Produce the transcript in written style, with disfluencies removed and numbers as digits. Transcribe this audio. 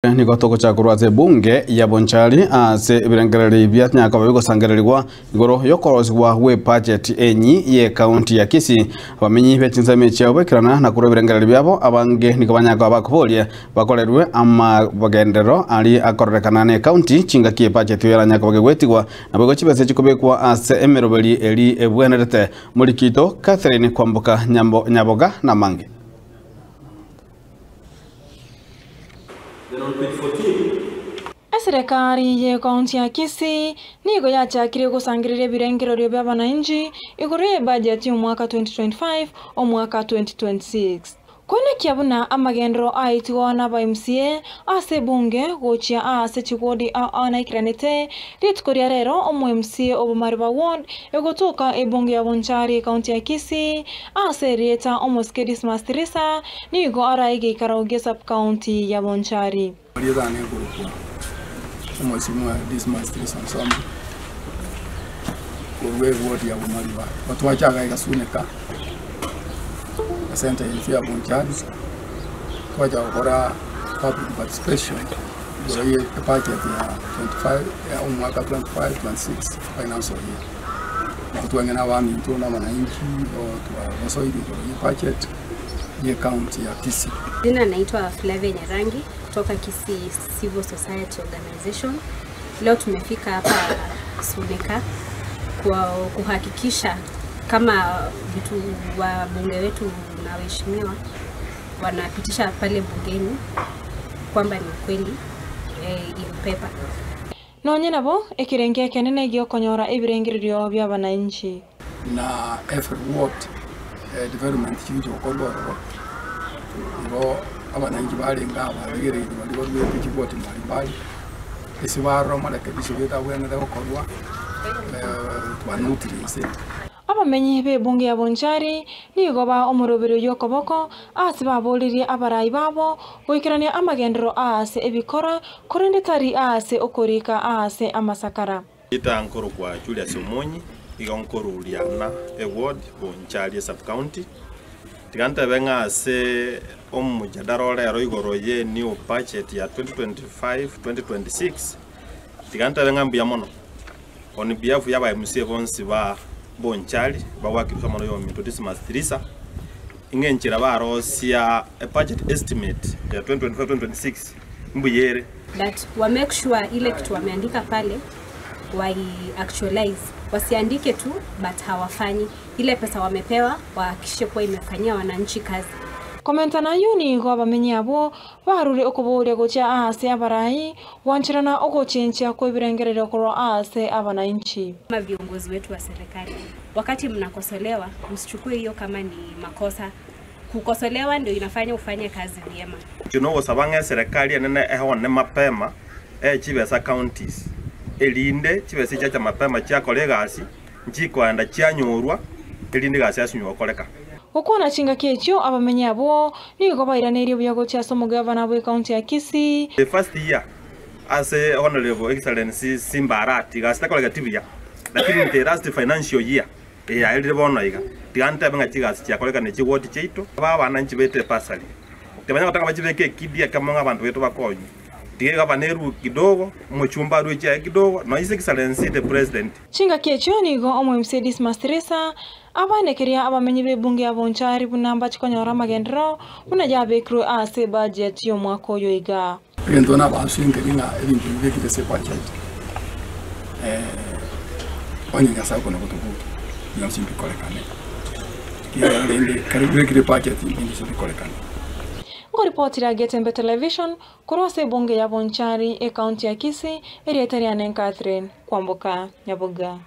Nigo togochaka korwa ase ebunge ya Bonchari ase ebirengererio bia nyakoba bigosangererigwa igoro y'okorosigwa gw'ebudget enyi y'ecounty ya Kisii. Abamenyi be chinsemo echi chiabo baikerana na korwa ebirengererio biabo abange nigo banyakoba bakoboria bakorerwe amagenderero aria akororekana na ecounty chingaki ebudget eyo eranyakoba gegwetigwa naboigo chibesa chikobekwa ase emeroberi eri ebwenerete. Morikito Catherine Kwamboka Nyaboga namange. Eserekari y'ecounty ya Kisii nigo yachakire gosangereria ebirengererio bi'abananchi igoro y'ebudget y'omwaka 2025 omwaka 2026. Koenekia buna amagenderero aitigwa n'aba MCA ase ebunge gochia ase chiwodi aa naikeranete rituko ria rero omo MCA o Bomariba Ward egotoka ebunge ya Bonchari ecounty ya Kisii ase erieta omosike Dismas Tirisa nigo arae egeikaro gia sub-county ya Bonchari. Erieta ane nkorokwa Omwesimwa Dismas Tirisa Nsombi, korwa eward ya Bomariba. Igo twacha iga Suneka, esenta yaito ya Bonchari, twacha gokora public participation igoro ye ebudget ya 25 ya omwaka 25 26 financial year. Nabo twang'ina na abaminto na abananchi igo twagosoire igoro ye ebudget. ye county ya Kisii. Jina naitwa Flavia Nyarangi kutoka Kisii Civil Society Organization. Leo tumefika hapa Suneka kwa kuhakikisha kama vitu wabunge wetu na waheshimiwa wanapitisha pale bungeni kwamba ni ukweli in paper. Nonye nabo, ekerengo ekenene gi'okonyora ebirengererio bi'abananchi. Na every ward development chigocha gokorwa ororo, igo abananchi barenge aba abaregereiri baria baruete chiward mbalimbali, ase barora amarekebisho gete abwenerete gokorwa twanotire inse. Abamenyi b'ebunge ya Bonchari nigo ba omoroberi oyio okoboko ase baboririe abarai babo goikerania amagenderero aase ebikora korende tari aase okorika aase amasakara. Rita nkorokwa Julius Omonyi, igo nkoruriana eward Bonchari esub-county. Tiga ntebe ng'a ase omojadara ore ero igoro ye new budget ya 2025-2026, tiga ntebe ng'a mbuya mono on behalf ya aba MCA bonsi ba Bonchari bagwakirwe amo na oyominto Dismas Tirisa, ng'a enchera barosia ebudget estimate ya 2025-2026 mbuya ere. But wa make sure ile kitu wameandika pale wai actualize, wasiandike tu but hawafanyi. Ile pesa wamepewa wahakikishe kuwa imefanyia wananchi kazi. Komenta nayio nigo abamenyi abwo barure okoboria gochia aase abarai gwancherana ogochenchia kw'ebirengererio korwa aase abananchi. Kama viongozi wetu wa serikali, wakati mnakosolewa msichukue hiyo kama ni makosa. Kukosolewa ndio inafanya ufanye kazi vyema. Inche nogosaba ng'a eserekari enene ehone mapema ee chibesa counties, erinde chibesa echiacha mapema chiakora egasi, nchikoenda chianyorwa, erinde egasi yasinywa gokoreka. Gokwana chingaki echio abamenyi abwo nigo bairaneirie buya gochia ase omogavana bw'ecounty ya Kisii. The first year ase Honourable Excellency Simba Arati egasi takoregeti buya, lakini the last financial year eye yaerire bono iga, tiga ntebe ng'a chigasi chiakorekana chiward chiaito, aba abananchi baito ebasari tibanya gotaka bachibeke ekidi ekemo ng'a abanto baito bakonywe. Tiga egavana erue kidogo, omochumba arue chiaye kidogo, nonya His Excellency the President. Chingaki echio nigo omo-MC Dismas Tirisa abanekeria abamenyi b'ebunge ya Bonchari buna mbache konyora amagenderero buna yabekirwe ase ebudget y'omwaka oyo iga. Egento nabaaswenkeri ng'a ebinto ebi bibekire ase ebudget, onye Nyasae okona gotoboria, bionsi mbikorekane, ekiagera rende ekero bibekire ebudget ebinto bikorekane. Nkoripotera Getembe Television korwa ase ebunge ya Bonchari, ecounty ya Kisii, erieta riane Catherine Kwamboka Nyaboga.